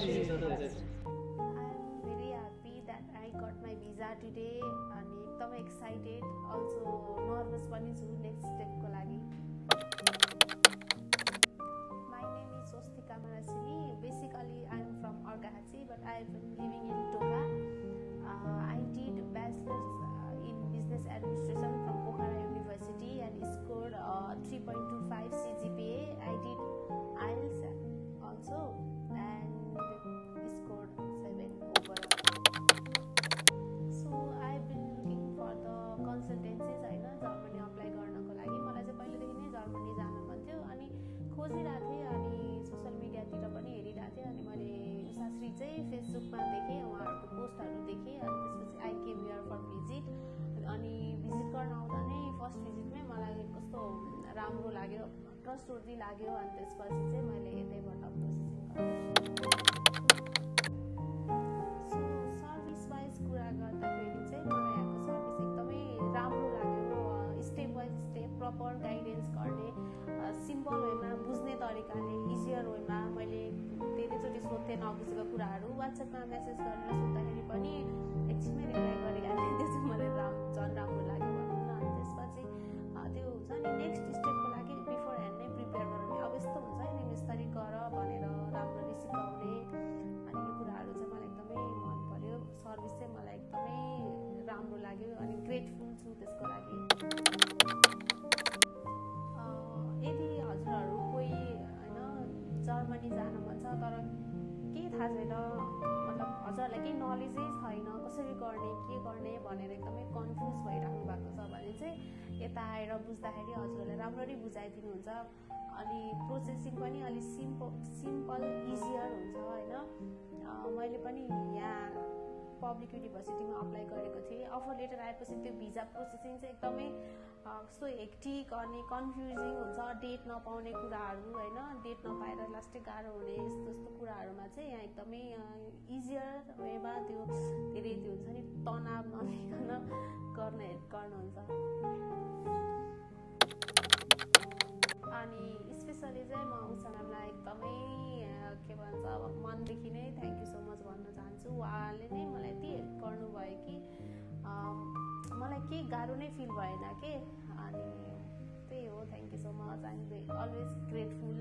I'm very happy that I got my visa today and एकदम excited, also nervous पनि छु next step को लागि. My name is Swastika Marasini. Basically I'm from Argahachi but I've been living in Toga. I did bachelor's in business administration from Pokhara University and scored 3.25 CGPA. I did IELTS also and scored 7 overall. So I've been looking for the consultancies हैन Germany apply गर्नको लागि. मलाई चाहिँ पहिलेदेखि नै Germany जान मन थियो अनि खोजिरहेको थिएँ अनि सोशल मिडियातिर पनि हेरिरहेको थिएँ अनि मैले उषाश्री चाहिँ फेसबुकमा देखेँ, उहाँहरूको पोस्टहरू देखेँ अनि त्यसपछि I came here for visit. अनि भिजिट गर्न आउँदा नै फर्स्ट भिजिटमै मलाई कस्तो राम्रो लाग्यो, ट्रस्टवर्दी लाग्यो अनि त्यसपछि चाहिँ मैले यतैबाट प्रोसेसिङ गरेँ. सो सर्भिस वाइज कुरा गर्दाखेरि चाहिँ मलाई यहाँको सर्भिस एकदमै राम्रो लाग्यो. Step by step proper guidance गर्ने, सिम्पल वेमा बुझ्ने तरिकाले, इजियर वेमा. मैले धेरैचोटि सोध्थेँ नबुझेको कुराहरू वाट्सएपमा मेसेज गरेर सोद्धाखेरि पनि एकछिनमै रिप्लाई गरिहाल्थेँ. त्यो चाहिँ मलाई झन् राम्रो लाग्यो भनौँ न. अनि त्यसपछि त्यो हुन्छ नि नेक्स्ट स्टेपको लागि बिफोर ह्यान्ड नै प्रिपेयर गराउने. अब यस्तो हुन्छ नि बिस्तारै गर भनेर राम्ररी सिकाउने अनि यो कुराहरू चाहिँ मलाई एकदमै मन पर्यो. सर्भिस चाहिँ मलाई एकदमै राम्रो लाग्यो अनि ग्रेटफुल छु त्यसको लागि. यदि हजुरहरू कोही होइन जर्मनी जान मन छ तर के थाहा छैन, मतलब हजुरहरूलाई केही नलेजै छैन कसरी गर्ने के गर्ने भनेर एकदमै कन्फ्युज भइराख्नु भएको छ भने चाहिँ यता आएर बुझ्दाखेरि हजुरहरूले राम्ररी बुझाइदिनुहुन्छ. अनि प्रोसेसिङ पनि अलिक सिम्पल इजियर हुन्छ होइन. मैले पनि यहाँ पब्लिक युनिभर्सिटीमा अप्लाई गरेको थिएँ. अफर लेटर आएपछि त्यो भिजा प्रोसेसिङ चाहिँ एकदमै कस्तो हेक्टिक अनि कन्फ्युजिङ हुन्छ. डेट नपाउने कुराहरू होइन, डेट नपाएर लास्टै गाह्रो हुने यस्तो यस्तो कुराहरूमा चाहिँ यहाँ एकदमै इजियर वेमा त्यो धेरै त्यो हुन्छ नि तनाव नलिकन गर्न हेल्प गर्नुहुन्छ. अनि स्पेसली चाहिँ म उषा म्यामलाई एकदमै के भन्छ अब मनदेखि नै थ्याङ्क यू सो मच भन्न चाहन्छु. उहाँले नै मलाई यति हेल्प गर्नुभयो कि मलाई केही गाह्रो नै फिल भएन के. अनि त्यही हो, thank you so much. I am always grateful.